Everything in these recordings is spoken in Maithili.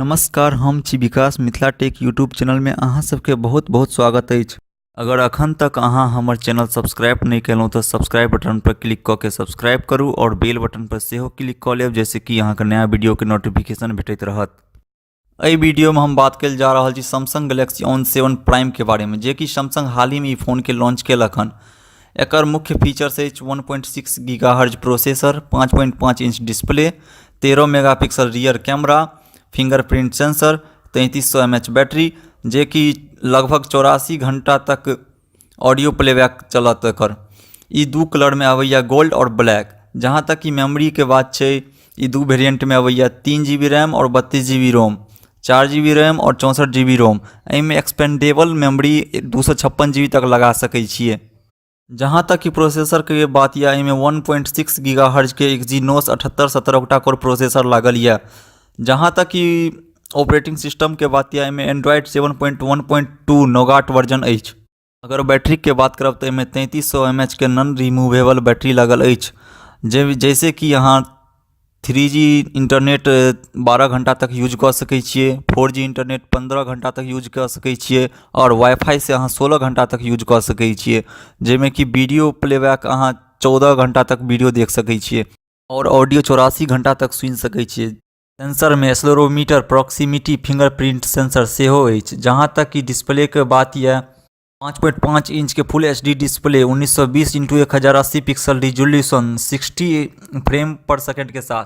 नमस्कार, हम छी विकास। मिथिला टेक यूट्यूब चैनलमे अहाँ सबके बहुत बहुत स्वागत अछि। अगर अखन तक अहाँ हमर चैनल सब्सक्राइब नहि केलहुँ तऽ सब्सक्राइब बटन पर क्लिक कऽ के सब्सक्राइब करू आओर बेल बटन पर सेहो क्लिक कऽ लेब, जाहिसँ कि अहाँके नया वीडियोके नोटिफिकेशन भेटैत रहत। एहि वीडियोमे हम बात कयल जा रहल छी सैमसंग गैलेक्सी ऑन 7 प्राइमके बारेमे, जेकि सैमसंग हालहिमे ई फोनके लॉन्च केलक हन। एकर मुख्य फीचर्स अछि 1.6 gigahertz processor, 5.5 inch display, 13 megapixel rear camera, fingerprint sensor, 3300 M H battery, जेकि लगभग 84 घण्टा तक ऑडियो प्लेबैक चलत। एकर ई दू कलरमे अबैए, गोल्ड आओर ब्लैक। जहाँ तक कि मेमोरीके बात छै, ई दू वेरिएंटमे अबैए, 3 जी बी रैम आओर 32 G B ROM, 4 G B RAM आओर 64 जी बी रोम। एहिमे एक्सपेंडेबल मेमोरी 256 जी बी तक लगा सकै छियै। जहाँ तक कि प्रोसेसरके बात यऽ, एहिमे 1.6 गीगा हर्जके एक्जीनोस 7817 ऑक्टा कोर प्रोसेसर लागल यऽ। जहाँ तक कि ऑपरेटिंग सिस्टमके बात यऽ, एहिमे एंड्रॉयड 7.1.2 नोगाट वर्जन अछि। अगर बैटरीके बात करब तऽ एहिमे 3300 एम एच के नॉन रिमूवेबल बैटरी लागल अछि, जे जैसे कि अहाँ 3G internet 12 घण्टा तक यूज कऽ सकै छियै, 4G internet 15 घण्टा तक यूज कऽ सकै छियै आओर वाइफाइसँ अहाँ 16 घण्टा तक यूज कऽ सकै छियै, जाहिमे कि वीडियो प्लेबैक अहाँ 14 घण्टा तक वीडियो देख सकै छियै आओर ऑडियो 84 घण्टा तक सुनि सकै छियै। सेंसरमे एक्सेलेरोमीटर, प्रॉक्सिमिटी, फिंगरप्रिंट सेंसर सेहो अछि। जहाँ तक कि डिस्प्लेके बात यऽ, 5.5 इंचके full H D display, 1920 into 1080 pixel resolution, 60 frame per सेकेंडके साथ।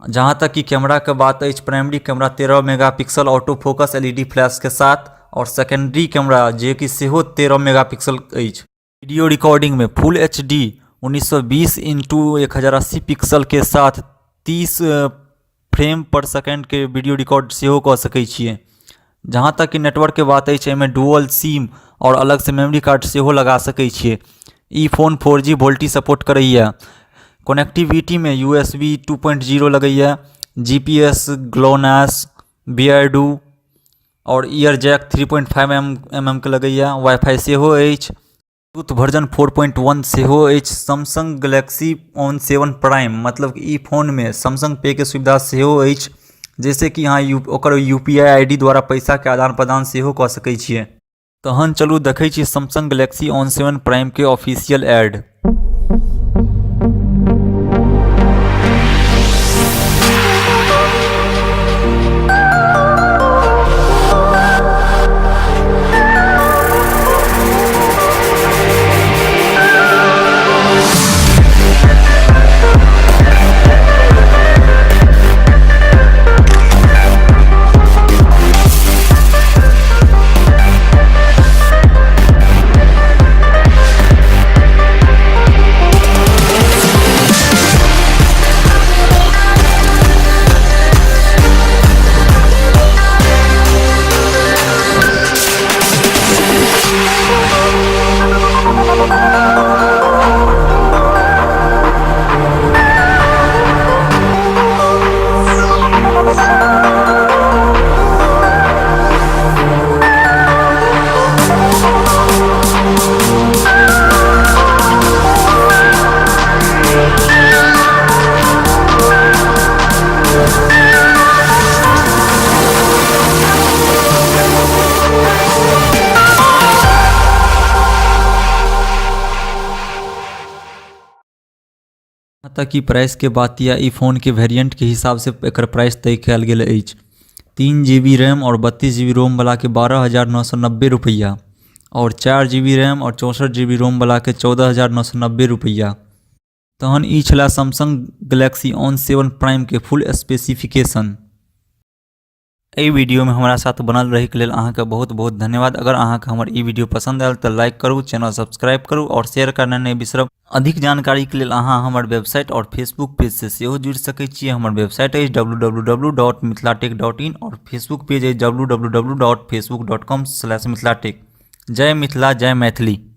जहाँ तक कि कैमराके बात अछि, primary camera 13 mega pixel auto focus L E D फ्लैशके साथ आओर सेकेंडरी कैमरा जेकि सेहो 13 मेगा पिक्सल अछि। वीडियो रिकॉर्डिंगमे फुल एच डी 1920 इंटू 1080 पिक्सलके साथ 30 फ्रेम पर सेकेंडके वीडियो रिकॉर्ड सेहो कऽ सकै छियै। जहाँ तक कि नेटवर्कके बात अछि, एहिमे डुअल सिम आओर अलगसँ मेमोरी कार्ड सेहो लगा सकै छियै। ई फोन 4G VoLTE support करैए। कनेक्टिविटीमे यू एस बी 2.0 लगैए, G P S, GLONASS, Beardo आओर ईयर जैक 3.5 एम एम के लगैए। वाईफाई सेहो अछि। ब्लूटूथ वर्जन 4.1 सेहो अछि। सैमसंग गैलेक्सी ऑन 7 प्राइम, मतलब ई फोनमे सैमसंग पे के सुविधा सेहो अछि, जाहिसँ कि अहाँ ओकर U P I I D द्वारा पैसाके आदान प्रदान सेहो कऽ सकै छियै। तहन चलू देखै छी सैमसंग गैलेक्सी ऑन 7 प्राइमके ऑफिशियल एड। जहाँ तक कि प्राइसके बात यऽ, ई फोनके वेरिएंटके हिसाबसँ एकर प्राइस तय कयल गेल अछि। 3 जी बी रैम आओर 32 जी बी रोमवलाके 12,990 रुपैआ आओर 4 जी बी रैम आओर 64 जी बी रोमवलाके 14,990 रुपैआ। तहन ई छलै सैमसंग गैलेक्सी ऑन 7 प्राइमके फुल स्पेसिफिकेशन। एहि वीडियोमे हमरा साथ बनल रहैके लेल अहाँके बहुत बहुत धन्यवाद। अगर अहाँके हमर ई वीडियो पसन्द आयल तऽ लाइक करू, चैनल सब्सक्राइब करू आओर शेयर करना नहि बिसरब। अधिक जानकारीके लेल अहाँ हमर वेबसाइट आओर फेसबुक पेजसँ सेहो जुड़ि सकै छियै। हमर वेबसाइट अछि www.mithilatech.in आओर फेसबुक पेज अछि www.facebook.com/mithilatech। जय मिथिला, जय मैथिली।